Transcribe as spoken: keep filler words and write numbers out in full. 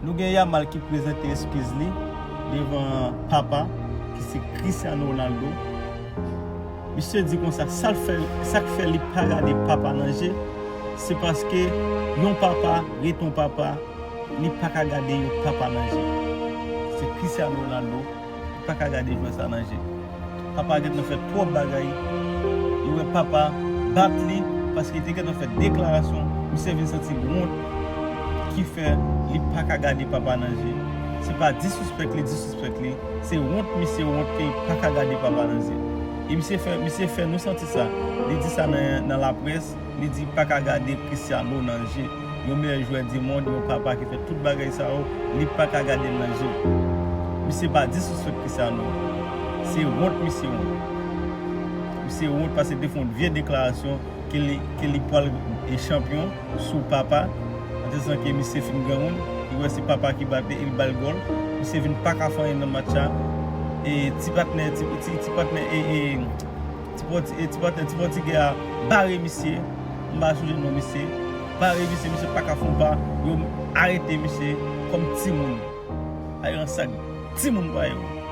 Nou gen Yamal ki prezante eskiz li devan papa, ki se Cristiano Ronaldo. Misye di konsa, sa l fè, sa k fè li pa gade papa nan je, se paske yon papa ret yon papa, li pa ka gade yon papa nan je. Se Cristiano Ronaldo, li pa ka gade jwè sa nan je. Papa gentan fè twòp bagay. Li wè papa bat li paske li te gentan fè deklarasyon. Misye vin santi wont ki fè li pa ka gade papa nan je. Se pa disrespect li disrespect li. Se wont misye wont ke li pa ka gade papa nan je. E misye fè, misye fè nou santi sa. Li di sa nan, nan laprès, li di pa ka gade Cristiano nan je. Yon meyè jwè di mond, yon papa ki fè tout bagay sa yo, li pa ka gade l nan je. Misye pa disrespect Cristiano. Se wont misye wont. Misye wont paske te fè yon vye deklarasyon ke li, ke li pral e chanpyon sou papa. An te san ke misye fin granmoun, li wè se papa ki bat li, e li ba l gòl. Misye vin pa ka fè anyen nan match la. E ti patnè, ti, ti, ti patnè, e, e, ti pòti, e ti patnè, ti pòtigè a bare misye. M pa sonje non misye. Bare misye, misye pa ka fè yon pa. Yo arete misye kòm timoun. Ay yon sak timoun pa yo.